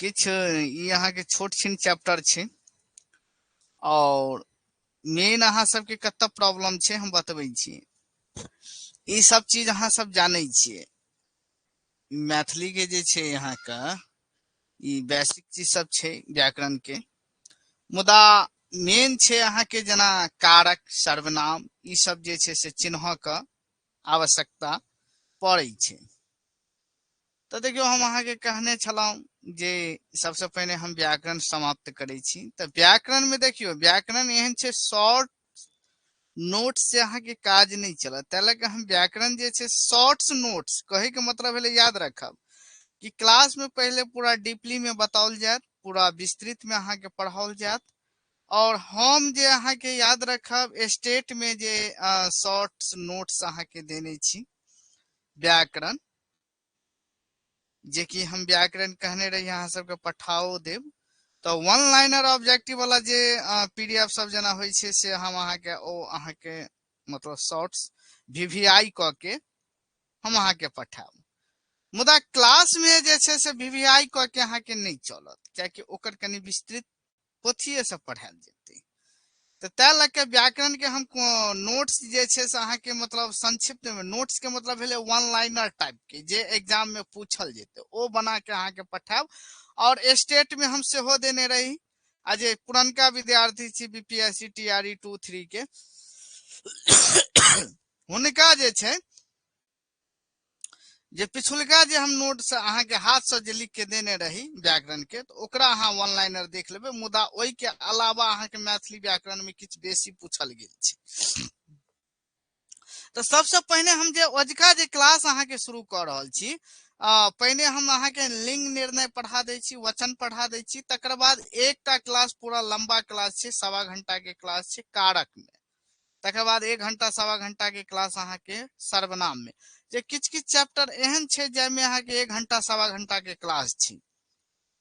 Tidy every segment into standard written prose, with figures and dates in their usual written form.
किछु ई अहाँके छोट छिन चैप्टर छै और मेन अहाँ सबके कतऽ प्रॉब्लम छै हम बतबै छी। ई सब चीज अहाँ सब जानै छियै। मैथिली के जे छै अहाँके ई बेसिक चीज सब छै व्याकरण के, मुदा मेन छै अहाँके जेना कारक सर्वनाम ई सब जे छै से चिन्ह के आवश्यकता पड़ै छै। तऽ देखियौ हम अहाँके कहने छलहुँ जे सबसँ पहिने हम व्याकरण समाप्त करै छी। तऽ व्याकरण में देखियौ व्याकरण एहन छै शॉर्ट नोट्स से अहाँके काज नहि चलत, ताहि लऽ कऽ हम व्याकरण जे छै शॉर्ट्स नोट्स कहैके मतलब भेलै याद रखब कि क्लास में पहिले पूरा डीपली में बताओल जायत, पूरा विस्तृत में अहाँके पढ़ाओल जायत। और हम जे अहाँके याद रखब स्टेट में जे शॉर्ट्स नोट्स अहाँके देने छी व्याकरण, जे कि हम व्याकरण कहने रही अहाँ सबके पठाओ देब, तऽ वन लाइनर ऑब्जेक्टिव वाला जे पीडीएफ सब जेना होइ छै से हम अहाँके ओ अहाँके मतलब शॉर्ट्स वीवीआई कऽ के हम अहाँके पठायब। मुदा क्लास में जे छै से वीवीआई कऽ के अहाँके नहि चलत, कियाकि ओकर कनि विस्तृत पोथिए से पढ़ायल जेतै। तऽ ताहि लऽ कऽ व्याकरण के हम नोट्स जे छै से अहाँके मतलब संक्षिप्त में, नोट्स के मतलब भेलै वन लाइनर टाइप के जे एग्जाम में पूछल जेतै ओ बना के अहाँके पठायब। और स्टेट में हम सेहो देने रही, आ जे पुरनका विद्यार्थी छी B P S C T R E 2-3 के हुनका जे छै जे पिछुलका जे हम नोट्स अहाँके हाथसँ जे लिख के देने रही व्याकरण के, तऽ ओकरा अहाँ वन लाइनर देख लेबै। मुदा ओहिके अलावा अहाँके मैथिली व्याकरण में किछु बेसी पूछल गेल छै। तऽ सबसँ पहिने हम जे अजुका जे क्लास अहाँके शुरू कऽ रहल छी, पहिने हम अहाँके लिंग निर्णय पढ़ा दै छी, वचन पढ़ा दै छी, तकर बाद एकटा क्लास पूरा लंबा क्लास छै, 1.25 घंटा के क्लास छै कारक में, तकर बाद 1 घंटा 1.25 घंटा के क्लास अहाँके सर्वनाम में। जे किछु किछु चैप्टर एहन छै जाहिमे अहाँके 1 घंटा 1.25 घंटा के क्लास छै,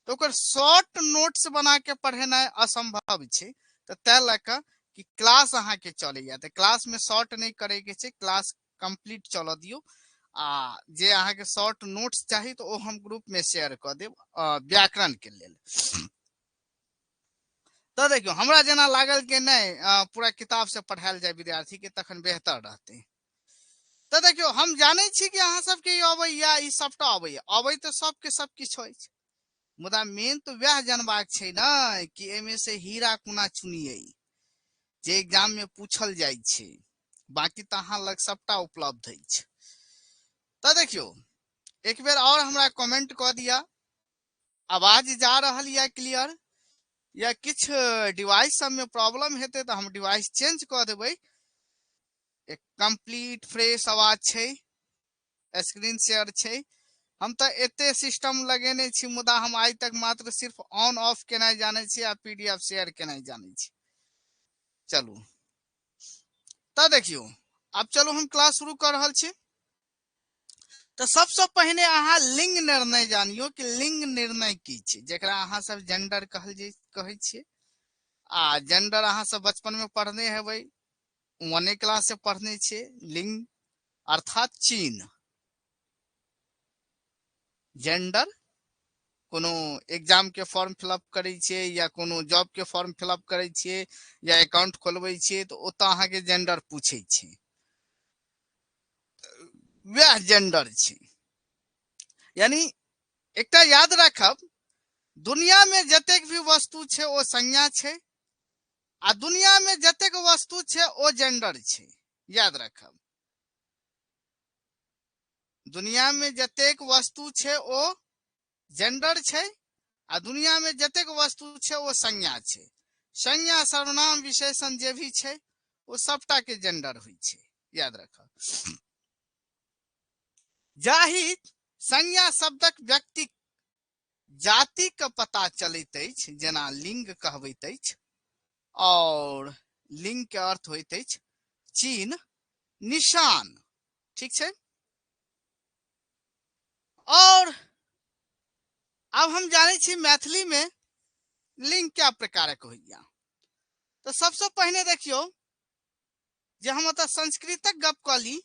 तऽ ओकर शॉर्ट नोट्स बना के पढ़ेनाइ असंभव छै। तऽ ताहि लऽ कऽ कि क्लास अहाँके चलैया तऽ क्लास में शॉर्ट नहि करैके छै, क्लास कम्प्लीट चलऽ दियौ। आ जे अहाँके शॉर्ट नोट्स चाही तऽ ओ हम ग्रुप में शेयर कऽ देब व्याकरण के लेल। तऽ देखियौ हमरा जेना लागल कि नहि पूरा किताब से पढ़ायल जाय विद्यार्थी के तखन बेहतर रहतै। तऽ देखियौ हम जानै छी कि अहाँ सबके ई अबैया, ई सबटा अबैया, अबै तऽ सबके सब किछु अछि, मुदा मेन तऽ वएह जानबाक छै ने कि एहिमे से हीरा कोना चुनियै जे एग्जाम में पूछल जाइ छै। बाकी तऽ अहाँ लग सबटा उपलब्ध अछि। तऽ देखियौ एक बेर और हमरा कमेंट कऽ दिअ, आवाज जा रहल यऽ क्लियर या किछु डिवाइस सबमे प्रॉब्लम हेतै तऽ हम डिवाइस चेंज कऽ देबै। एक कम्प्लीट फ्रेश आवाज छै, स्क्रीन शेयर छै। हम तऽ एते सिस्टम लगेने छी, मुदा हम आइ तक मात्र सिर्फ ऑन ऑफ केनाइ जानै छी आ पीडीएफ शेयर केनाइ जानै छी। चलू तऽ देखियौ आब चलू हम क्लास शुरू कऽ रहल छी। तऽ सबसँ पहिने अहाँ लिंग निर्णय जानियौ कि लिंग निर्णय की छै, जेकरा अहाँ सब जेंडर कहल जे कहै छियै। आ जेंडर अहाँ सब बचपन में पढ़ने हेबै, 1 क्लास से पढ़ने छियै। लिंग अर्थात चिन्ह, जेंडर कोनो एग्जाम के फॉर्म फिलअप करै छियै या कोनो जॉब के फॉर्म फिलअप करै छियै या अकाउंट खोलबै छियै तऽ ओतऽ अहाँके जेंडर पूछै छै, वएह जेंडर छै। यानी एकटा याद राखब, दुनिया में जतेक भी वस्तु छै ओ संज्ञा छै, आ दुनिया में जतेक वस्तु छै ओ जेंडर छै। याद राखब, दुनिया में जतेक वस्तु छै ओ जेंडर छै, आ दुनिया में जतेक वस्तु छै ओ संज्ञा छै। संज्ञा सर्वनाम विशेषण जे भी छै ओ सबटा के जेंडर होइ छै, याद रखब। जाहि संज्ञा शब्दक व्यक्ति जाति के पता चलैत अछि, जेना लिंग कहबैत अछि, और लिंग के अर्थ होइत अछि चिन्ह, निशान, ठीक छै। और आब हम जानै छी मैथिली में लिंग क्या प्रकारक होइया। तऽ सबसँ पहिने देखियौ जे हम ओतऽ संस्कृतक गप कऽ ली।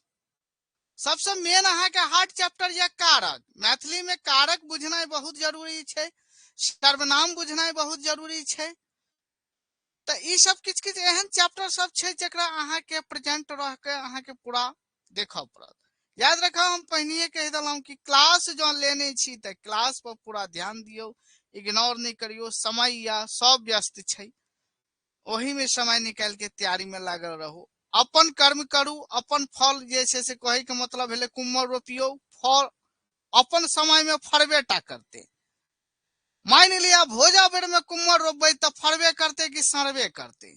सबसँ मेन अहाँके हार्ड चैप्टर यऽ कारक। मैथिली में कारक बुझनाइ बहुत जरूरी छै। सर्वनाम बुझनाइ बहुत जरूरी छै। तऽ ई सब किछु किछु एहन चैप्टर सब छै जकरा अहाँके प्रेजेंट रह के अहाँके पूरा देखऽ पड़त। याद रखब, हम पहिनहिए कहि देलहुँ कि क्लास जँ लेने छी तऽ क्लास पर पूरा ध्यान दियौ, इग्नोर नहि करियौ। समय या सब व्यस्त छै, ओहिमे समय निकालि के तैयारी में लागल रहू। अपन कर्म करू, अपन फल जे छै से कहै के मतलब भेलै कुम्हर रोपियौ, फल अपन समय में फड़बे टा करतै। मानि लिअ भोजा बेर में कुम्हर रोपबै तऽ फड़बे करतै कि सड़बे करतै?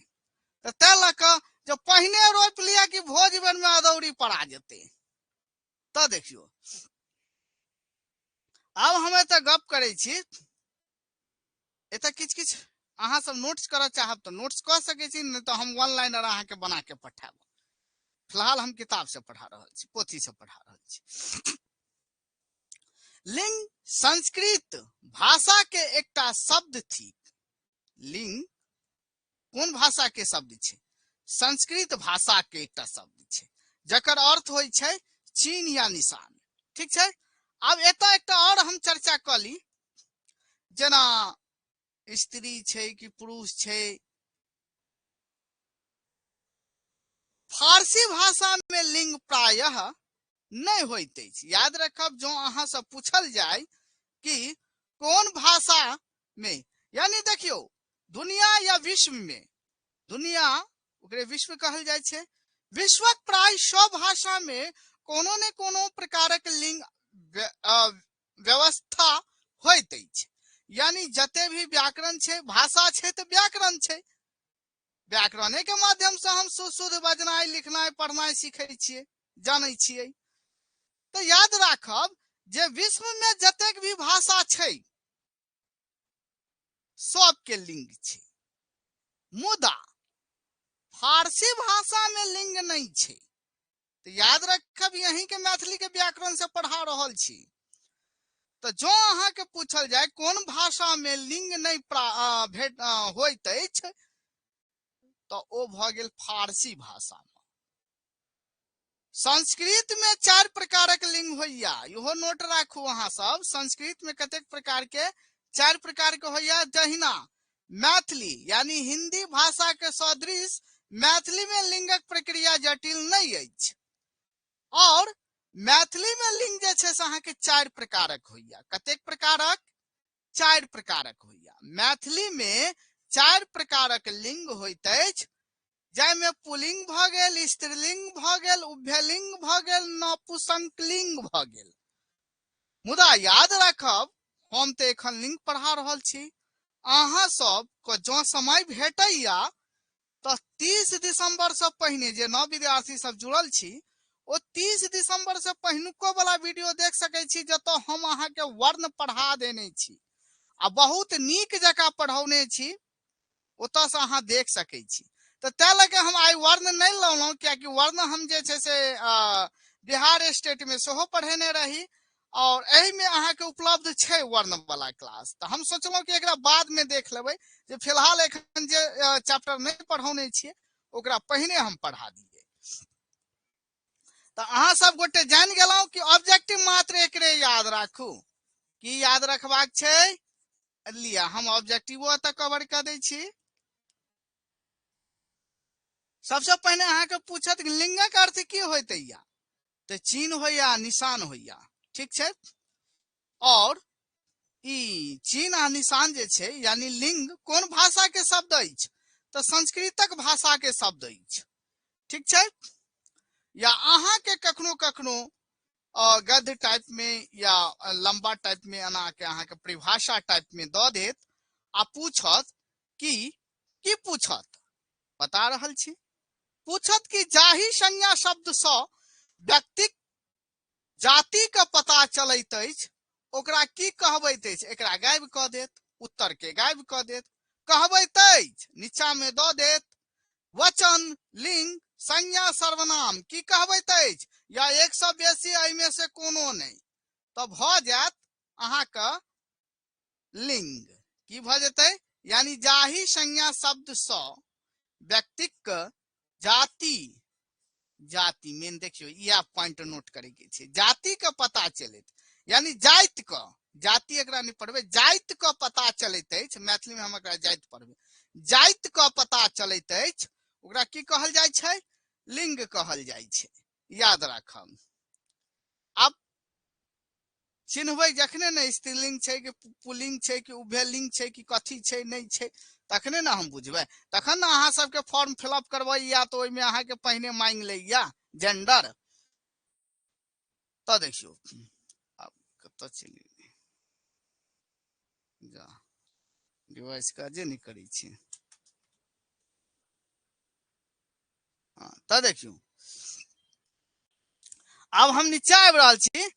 तऽ तै लऽ कऽ जे पहिने रोपि लिअ कि भोज बेर में अदौरी पड़ा जेतै। तऽ देखियौ, आब हम एतऽ गप करै छी। एतऽ किछु किछु अहाँ सब नोट्स करऽ चाहब तऽ नोट्स कऽ सकै छी, नहि तऽ हम वन लाइनर अहाँके बना के पठायब। फिलहाल हम किताब से पढ़ा रहल छी, पोथी से पढ़ा रहल छी। लिंग संस्कृत भाषा के एकटा शब्द थिक। लिंग कोन भाषा के शब्द छै? संस्कृत भाषा के एकटा शब्द छै जकर अर्थ होइ छै चिन्ह या निशान। ठीक छै। आब एतऽ एकटा और हम चर्चा कऽ ली, जेना स्त्री छै कि पुरुष छै। फारसी भाषा में लिंग प्रायः नहि होइत अछि। याद रखब, जो अहाँ से पूछल जाय कि कोन भाषा में, यानी देखियौ दुनिया या विश्व में, दुनिया ओकरे विश्व कहल जाइ छै, विश्वक प्राय सब भाषा में कोनो ने कोनो प्रकारक लिंग व्यवस्था होइत अछि। यानी जते भी व्याकरण छै, भाषा छै तऽ व्याकरण छै, व्याकरणे के माध्यम से हम शुद्ध शुद्ध बजनाइ, लिखनाइ, पढ़नाइ सीखै छियै, जानै छियै। तऽ याद राखब जे विश्व में जतेक भी भाषा छै सबके लिंग छै, मुदा फारसी भाषा में लिंग नहि छै। तऽ याद रखब, यहीं के मैथिली के व्याकरण से पढ़ा रहल छी। तऽ जो अहाँके पूछल जाय कोन भाषा में लिंग नहि भेट होइत अछि, तऽ ओ भऽ गेल फारसी भाषा में। संस्कृत में 4 प्रकारक लिंग होइया, इहो नोट राखू अहाँ सब। संस्कृत में कतेक प्रकार के? 4 प्रकार के होइया। जहिना मैथिली यानी हिंदी भाषा के सदृश मैथिली में लिंगक प्रक्रिया जटिल नहीं अछि, और मैथिली में लिंग जे छै से अहाँके 4 प्रकारक होइया। कतेक प्रकारक? 4 प्रकारक होइया। मैथिली में 4 प्रकारक लिंग होइत अछि, जाहिमे पुलिंग भऽ गेल, स्त्रीलिंग भऽ गेल, उभयलिंग भऽ गेल, नपुंसकलिंग भऽ गेल। मुदा याद राखब, हम तऽ एखन लिंग पढ़ा रहल छी, अहाँ सबके जँ समय भेटैया तऽ 30 दिसंबर से पहिने जे नव विद्यार्थी सब जुड़ल छी ओ 30 दिसंबर से पहिनुको वाला वीडियो देख सकै छी, जतऽ हम अहाँके वर्ण पढ़ा देने छी आ बहुत नीक जकाँ पढ़ौने छी, ओतऽ से अहाँ देख सकै छी। तऽ तै लऽ के हम आइ वर्ण नहि लौलहुँ, कियाकि वर्ण हम जे छै से बिहार स्टेट में सेहो पढ़ेने रही और एहिमे अहाँके उपलब्ध छै वर्ण वाला क्लास। तऽ हम सोचलहुँ कि एकरा बाद में देख लेबै, जे फिलहाल एखन जे चैप्टर नहि पढ़ौने छियै ओकरा पहिने हम पढ़ा दियै। तऽ अहाँ सब गोटे जानि गेलहुँ कि ऑब्जेक्टिव मात्र एकरे याद राखू। की याद रखबाक छै? लिअ, हम ऑब्जेक्टिवो एतऽ कवर कऽ दै छी। सबसे पहिने अहाँके पूछत लिंगक अर्थ की होइत या, तऽ चिन्ह होइया, निशान होइया। ठीक छै। और ई चिन्ह आ निशान जे छै यानी लिंग कोन भाषा के शब्द अछि? तऽ संस्कृतक भाषा के शब्द अछि। ठीक छै। या अहाँके कखनो कखनो गद्य टाइप में या लंबा टाइप में एना के अहाँके परिभाषा टाइप में दऽ देत आ पूछत कि की पूछत, बता रहल छी। पूछत कि जाहि संज्ञा शब्द सँ व्यक्तिक जाति के पता चलैत अछि ओकरा की कहबैत अछि? एकरा गायब कऽ देत, उत्तर के गायब कऽ देत, कहबैत अछि नीचा में दऽ देत वचन, लिंग, संज्ञा, सर्वनाम की कहबैत अछि, या एक सँ बेसी एहिमे से कोनो नहि, तऽ भऽ जायत अहाँके लिंग। की भऽ जेतै? यानी जाहि संज्ञा शब्द सँ व्यक्तिक जाति, जाति मेन देखियौ इएह पॉइंट नोट करे के छै, जाति के पता चलैत, यानी जाति के, जाति एकरा नहि पढ़बै, जाति के पता चलैत अछि, मैथिली में हम एकरा जाति पढ़बै, जाति के पता चलैत अछि, ओकरा की कहल जाइ छै? लिंग कहल जाइ छै। याद राखब। आब चिन्हबै जखने ने स्त्रीलिंग छै कि पुल्लिंग छै कि उभयलिंग छै कि कथी छै नहि छै, तखने ने हम बुझबै। तखन ने अहाँ सबके फॉर्म फिलअप करबैया तऽ ओहिमे अहाँके पहिने मांगि लैया जेंडर। तऽ देखियौ आब कतऽ चलि गेलै, जा डिवाइस काजे नहि करै छै। हँ तऽ देखियौ आब हम नीचा आबि रहल छी।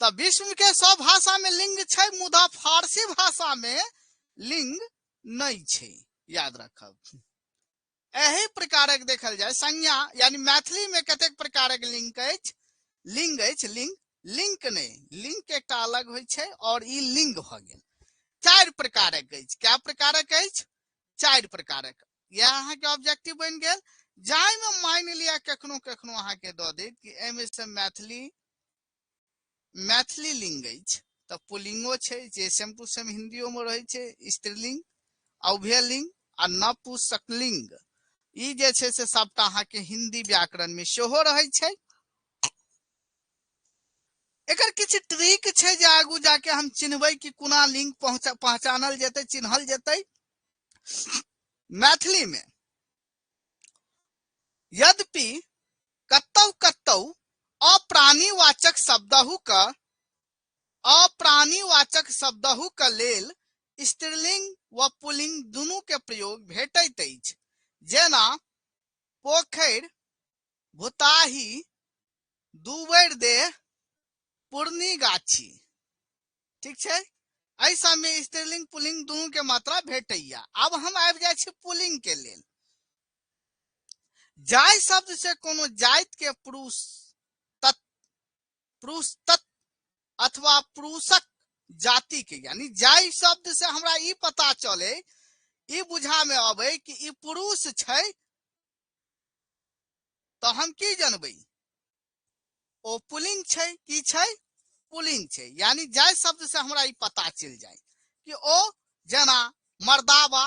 तऽ विश्व के सब भाषा में लिंग छै, मुदा फारसी भाषा में लिंग नहि छै, याद रखब। एहि प्रकारक देखल जाय संज्ञा, यानी मैथिली में कतेक प्रकारक लिंग अछि? लिंग अछि, लिंग, लिंक नहि, लिंक एकटा अलग होइ छै और ई लिंग भऽ गेल। चारि प्रकारक अछि। कए प्रकारक अछि? चारि प्रकारक। यह अहाँके ऑब्जेक्टिव बनि गेल, जाहिमे मानि लिअ कखनो कखनो अहाँके दऽ देत कि एहिमे से मैथिली मैथिली लिंग अछि तऽ पुल्लिंगो छै, जे सेम टू सेम हिंदियो में रहै छै, स्त्रीलिंग, उभयलिंग आ नपुंसकलिंग, ई जे छै से सबटा अहाँके हिंदी व्याकरण में सेहो रहै छै। एकर किछु ट्रिक छै जे आगू जाके हम चिन्हबै कि कोना लिंग पहचानल जेतै, चिन्हल जेतै। मैथिली में यद्यपि कतौ कतौ अप्राणीवाचक शब्दहु क अप्राणीवाचक शब्दहु क लेल स्त्रीलिंग व पुल्लिंग दुनू के प्रयोग भेटैत अछि, जेना पोखरि, भुताही, दूबरि देह, पुरनी गाछी। ठीक छै, एहि सबमे स्त्रीलिंग पुल्लिंग दुनू के मात्रा भेटैया। आब हम आबि जाइ छी पुल्लिंग के लेल। जाहि शब्द से कोनो जाति के पुरुष तत्, पुरुष तत् अथवा पुरुषक जाति के, यानी जाहि शब्द से हमरा ई पता चले, ई बुझा में अबै कि ई पुरुष छै, तऽ हम की जनबै? ओ पुल्लिंग छै। की छै? पुल्लिंग छै। यानी जाहि शब्द से हमरा ई पता चलि जाय कि ओ, जेना मर्दाबा,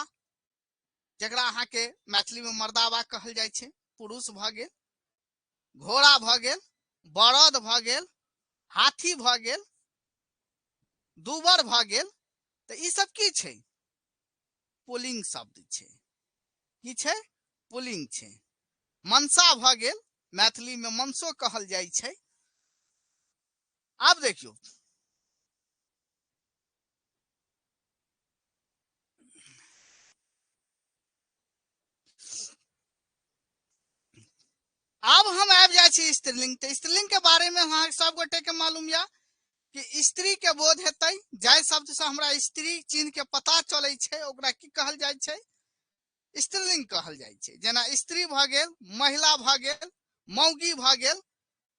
जकरा अहाँके मैथिली में मर्दाबा कहल जाइ छै, पुरुष भऽ गेल, घोड़ा भऽ गेल, बरद भऽ गेल, हाथी भऽ गेल, दूबर भऽ गेल, तऽ ई सब की छै? पुल्लिंग शब्द छै। की छै? पुल्लिंग छै। मनसा भऽ गेल, मैथिली में मनसो कहल जाइ छै। आब देखियौ आब हम आबि जाइ छी स्त्रीलिंग। तऽ स्त्रीलिंग के बारे में अहाँ सब गोटे के मालूम या कि स्त्री के बोध हेतै, जाहि शब्द से हमरा स्त्री चिन्ह के पता चलै छै ओकरा की कहल जाइ छै? स्त्रीलिंग कहल जाइ छै। जेना स्त्री भऽ गेल, महिला भऽ गेल, मौगी भऽ गेल,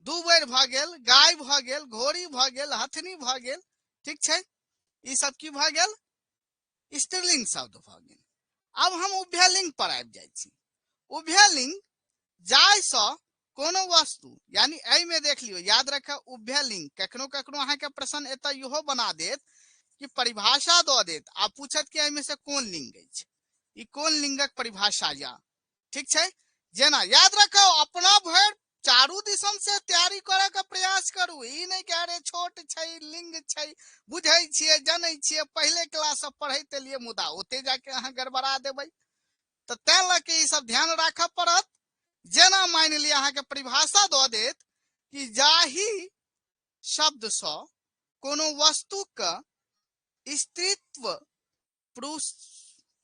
दूबरि भऽ गेल, गाय भऽ गेल, घोड़ी भऽ गेल, हथनी भऽ गेल। ठीक छै, ई सब की भऽ गेल? स्त्रीलिंग शब्द भऽ गेल। आब हम उभयलिंग पर आबि जाइ छी। उभयलिंग जाहिसँ कोनो वस्तु, यानी एहिमे देख लियौ, याद रखब उभयलिंग कखनो कखनो अहाँके प्रश्न एतऽ इहो बना देत कि परिभाषा दऽ देत आ पूछत कि एहिमे से कोन लिंग अछि, ई कोन लिंगक परिभाषा या। ठीक छै, जेना याद रखो अपना भरि चारू दिसन से तैयारी करे के प्रयास करू, ई नहि कि अरे छोट छै लिंग छै, बुझै छियै जनै छियै पहिले क्लास से पढ़ैत एलियै, मुदा ओते जाके अहाँ गड़बड़ा देबै। तऽ तैं लऽ के ई सब ध्यान राखऽ पड़त। जेना मानि लिअ अहाँके परिभाषा दऽ देत कि जाहि शब्दसँ कोनो वस्तुक स्त्रीत्व पुरुष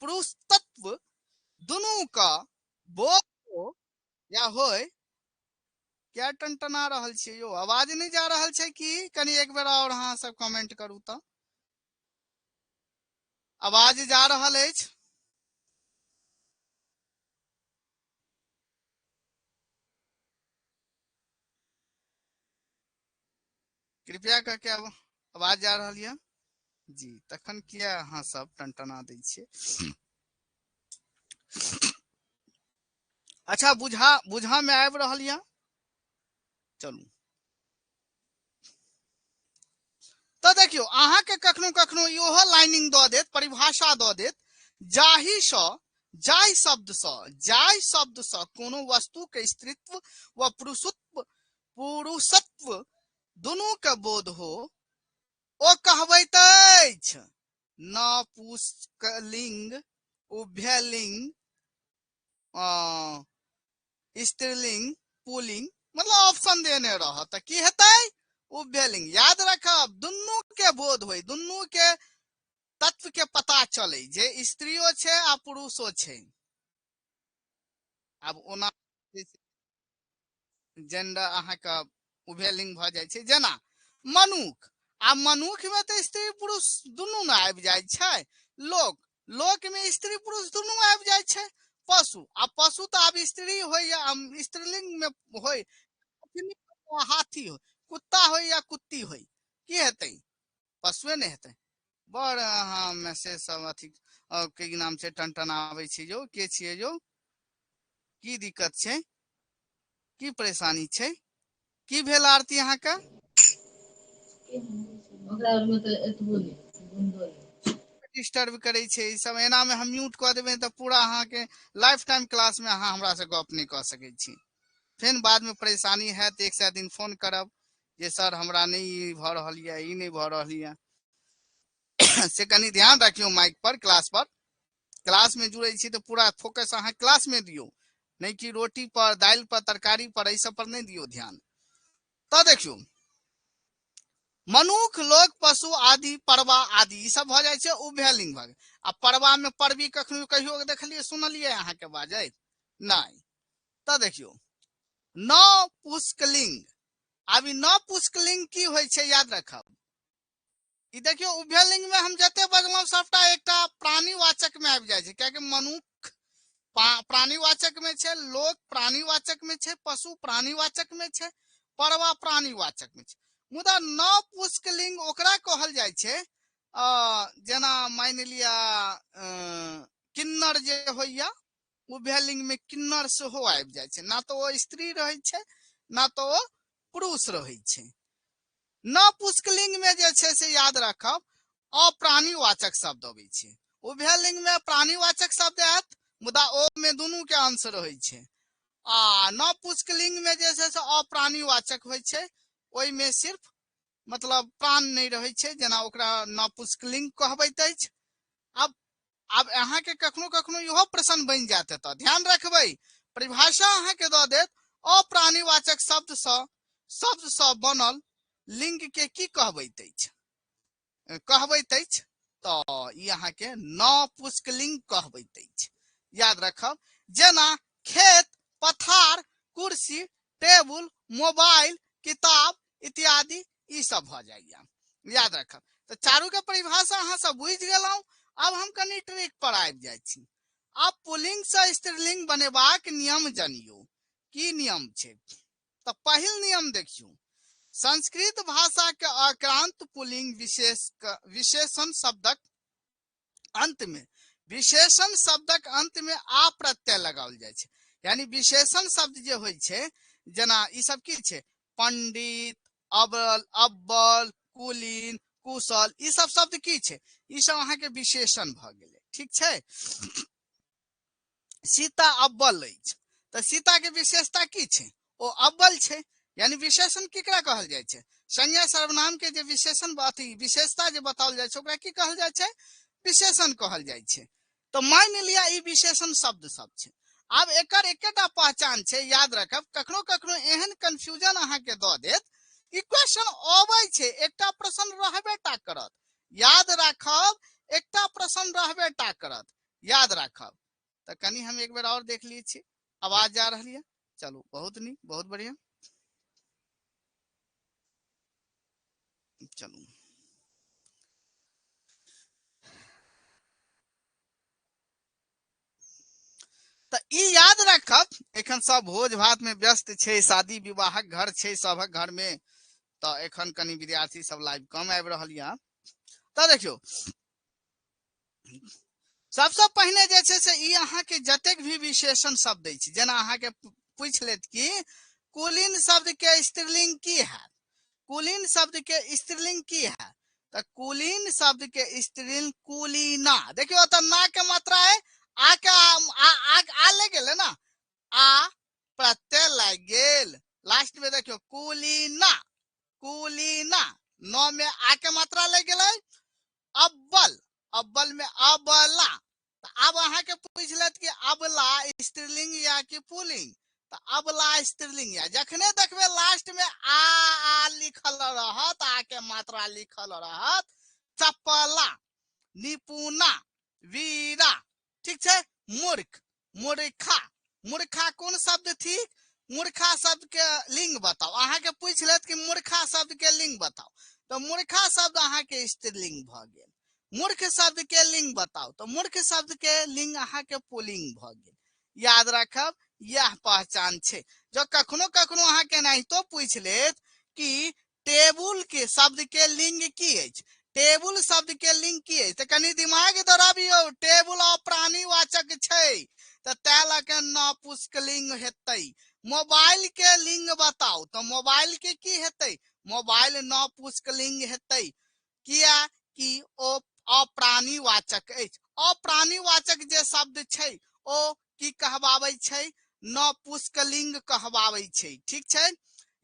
पुरुषतत्व दुनू का बोध हो या होय। क्या टनटना रहल छियै यौ, आवाज नहि जा रहल छै की? कनि एक बेर और अहाँ सब कमेंट करू तऽ आवाज जा रहल अछि? कृपया करके अब आवाज जा रहल यऽ जी? तखन किया अहाँ सब टनटना दै छियै? अच्छा, बुझा बुझा में आबि रहल यऽ? चलू तऽ देखियौ अहाँके कखनो कखनो इहो लाइनिंग दऽ देत, परिभाषा दऽ देत, जाहिसँ जाहि शब्दसँ जाहि शब्दसँ कोनो वस्तुके स्त्रीत्व व पुरुषत्व पुरुषत्व दुनू के बोध हो ओ कहबैत अछि न पुष्कलिंग, उभयलिंग, स्त्रीलिंग, पुलिंग, मतलब ऑप्शन देने रह तऽ की हेतै? उभयलिंग। याद रखब दुनू के बोध होय, दुनू के तत्व के पता चले जे स्त्रियो छै आ पुरुषो छै। आब ओना जेंडर अहाँके उभयलिंग भऽ जाइ छै। जेना मनुख, आ मनुख में तऽ स्त्री पुरुष दुनू ने आबि जाइ छै। लोक, लोक में स्त्री पुरुष दुनू आबि जाइ छै। पशु, आ पशु तऽ आब स्त्री होइ या स्त्रीलिंग में होइ, हाथी होइ, कुत्ता होइ या कुत्ती होइ, की हेतै? पशुए नहि हेतै। बड़ अहाँ मैसेज सब अथी की नाम छै टनटनाबै छी यौ, के छियै यौ, की दिक्कत छै, की परेशानी छै, की भेल आरती अहाँके? ओकरा आरमे तऽ एतबो नहि, गुंडो नहि। डिस्टर्ब करै छै ई सब। एना मे हम म्यूट कऽ देबै तऽ पूरा अहाँके लाइफ टाइम क्लास मे अहाँ हमरा से गप नहि कऽ सकै छी। फेर बाद मे परेशानी हैत, 100 दिन फोन करब जे सर हमरा नहि ई भऽ रहल यऽ, ई नहि भऽ रहल यऽ। से कनि ध्यान रखियौ माइक पर, क्लास पर। क्लास में जुड़ै छी तऽ पूरा फोकस अहाँ क्लास में दियौ, नहि कि रोटी पर, दालि पर, तरकारी पर, एहि सब पर नहि दियौ ध्यान। तऽ देखियौ मनुख, लोक, पशु आदि, परवा आदि, ई सब भऽ जाइ छै उभयलिंग भऽ गेल। आ परवा में परवी कखनो कहियो देखलियै सुनलियै अहाँके बाजैत? नहि। तऽ देखियौ नौ पुष्कलिंग, आब ई नौ पुष्कलिंग की होइ छै याद रखब। ई देखियौ उभयलिंग में हम जते बजलहुँ सबटा एकटा प्राणीवाचक में आबि जाइ छै, कियाकि मनुख प्राणीवाचक में छै, लोक प्राणीवाचक में छै, पशु प्राणीवाचक में छै, परवा प्राणीवाचक में छै। मुदा नौ पुष्कलिंग ओकरा कहल जाइ छै जेना मानि लिअ किन्नर जे होइया, उभयलिंग में किन्नर सेहो आबि जाइ छै, ना तऽ ओ स्त्री रहै छै ना तऽ ओ पुरुष रहै छै। न पुष्कलिंग में जे छै से याद राखब अप्राणीवाचक शब्द अबै छै। उभयलिंग में प्राणीवाचक शब्द आयत, मुदा ओ में दुनू के अंश रहै छै। आ न पुष्कलिंग में जे छै से अप्राणीवाचक होइ छै, ओहि में सिर्फ मतलब प्राण नहि रहै छै, जेना ओकरा न पुष्कलिंग कहबैत अछि। आब अहाँके कखनो कखनो इहो प्रश्न बनि जायत, एतऽ ध्यान रखबै परिभाषा अहाँके दऽ देत अप्राणीवाचक शब्द सँ बनल लिंग के की कहबैत अछि, कहबैत अछि तऽ ई अहाँके न पुष्कलिंग कहबैत अछि। याद रखब जेना खेत, पथार, कुर्सी, टेबुल, मोबाइल, किताब इत्यादि, ई सब भऽ जाइया। याद रखब। तऽ चारू के परिभाषा अहाँ सब बुझि गेलहुँ। आब हम कनि ट्रिक पर आबि जाइ छी। आब पुल्लिंग से स्त्रीलिंग बनेबाक नियम जनियौ, की नियम छै। तऽ पहिल नियम देखियौ, संस्कृत भाषा के अक्रांत पुल्लिंग विशेषण शब्दक अंत में, विशेषण शब्दक अंत में आ प्रत्यय लगाओल जाइ छै। यानी विशेषण शब्द जे होइ छै, जेना ई सब की छै, पंडित, अबल, अब्बल, कुलीन, कुशल, ई सब शब्द की छै, ई सब अहाँके विशेषण भऽ गेलै। ठीक छै। सीता अब्बल अछि, तऽ सीता के विशेषता की छै, ओ अब्बल छै। यानी विशेषण केकरा कहल जाइ छै, संज्ञा सर्वनाम के जे विशेषण अथी विशेषता जे बताओल जाइ छै ओकरा की कहल जाइ छै, विशेषण कहल जाइ छै। तऽ मानि लिअ ई विशेषण शब्द सब छै। आब एकर एकेटा पहचान छै, याद रखब, कखनो कखनो एहन कंफ्यूजन अहाँके दऽ देत, ई क्वेश्चन अबै छै, एकटा प्रश्न रहबे टा करत, याद राखब, एकटा प्रश्न रहबे टा करत, याद राखब। तऽ कनि हम एक बेर और देख लै छी, आवाज जा रहल यऽ? चलू बहुत नीक, बहुत बढ़िया। चलू तऽ ई याद राखब, एखन सब भोज भात में व्यस्त छै, शादी विवाहक घर छै सबक घर में, तऽ एखन कनि विद्यार्थी सब लाइव कम आबि रहल यऽ। तऽ देखियौ सबसँ पहिने जे छै से ई अहाँके जतेक भी विशेषण शब्द अछि, जेना अहाँके पूछि लेत कि कुलीन शब्द के स्त्रीलिंग की हैत, कुलीन शब्द के स्त्रीलिंग की हैत, तऽ कुलीन शब्द के स्त्रीलिंग कुलीना। देखियौ ओतऽ ना के मात्रा है, आ के आ, आ, आ, आ ले गेलै ना, आ प्रत्यय लागि गेल। लास्ट में देखियौ कुलीना, कुलीना, न में आ के मात्रा लागि गेलै। अब्बल, अब्बल में अबला। तऽ आब अहाँके पूछि लेत कि अबला स्त्रीलिंग या कि पुलिंग, तऽ अबला स्त्रीलिंग। या जखने देखबै लास्ट में आ आ लिखल रहत, आ के मात्रा लिखल रहत, चपला, निपुणा, वीरा, ठीक छै। मूर्ख, मूर्खा, मूर्खा कोन शब्द थिक? मूर्खा शब्द के लिंग बताउ। अहाँके पूछि लेत कि मूर्खा शब्द के लिंग बताउ, तऽ मूर्खा शब्द अहाँके स्त्रीलिंग भऽ गेल। मूर्ख शब्द के लिंग बताउ, तऽ मूर्ख शब्द के लिंग अहाँके पुलिंग भऽ गेल। याद राखब, यह पहचान छै। जँ कखनो कखनो अहाँके एनाहितो पूछि लेत कि टेबुल के शब्द के लिंग की अछि, टेबुल शब्द के लिंग की अछि, तऽ कनि दिमाग दौड़ाबियौ। टेबुल अप्राणीवाचक छै, तऽ तै लऽ के न पुष्कलिंग हेतै। मोबाइल के लिंग बताउ, तऽ मोबाइल के की हेतै? मोबाइल न पुष्कलिंग हेतै। किया कि ओ अप्राणीवाचक अछि। अप्राणीवाचक जे शब्द छै ओ की कहबाबै छै? न पुष्कलिंग कहबाबै छै। ठीक छै,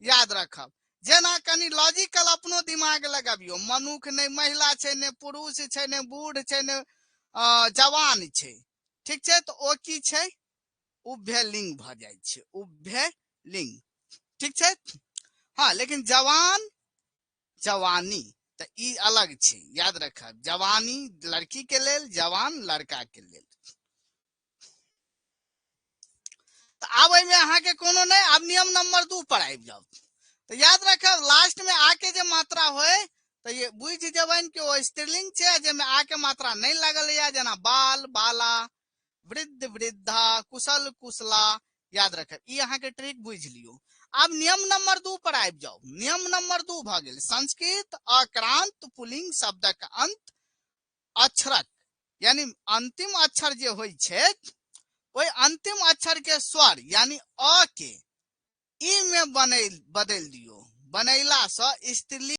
याद रखब। जेना कनि लॉजिकल अपनो दिमाग लगबियौ, मनुख नहि महिला छै, नहि पुरुष छै, नहि बूढ़ छै, नहि जवान छै, ठीक छै, तऽ ओ की छै? उभय लिंग भऽ जाइ छै, उभय लिंग। ठीक छै, हँ, लेकिन जवान जवानी तऽ ई अलग छै, याद रखब। जवानी लड़की के लेल, जवान लड़का के लेल। तऽ आब एहिमे अहाँके कोनो नहि, आब नियम नंबर 2 पर आबि जाउ। तऽ याद रखब, लास्ट में आके जे मात्रा होय तऽ ये बुझि जेबनि कि ओ स्त्रीलिंग छै, जाहिमे आके मात्रा नहि लागल या, जेना बाल बाला, वृद्ध वृद्धा, कुशल कुशला। याद रखब, ई अहाँके ट्रिक बुझि लियौ। आब नियम नंबर 2 पर आबि जाउ। नियम नंबर 2 भऽ गेल संस्कृत अक्रांत पुलिंग शब्दक अंत अक्षरक, यानी अंतिम अक्षर जे होइ छै ओहि अंतिम अक्षर के स्वर यानी अ के ई में बदलि दियौ। बनैला सँ स्त्रीलिंग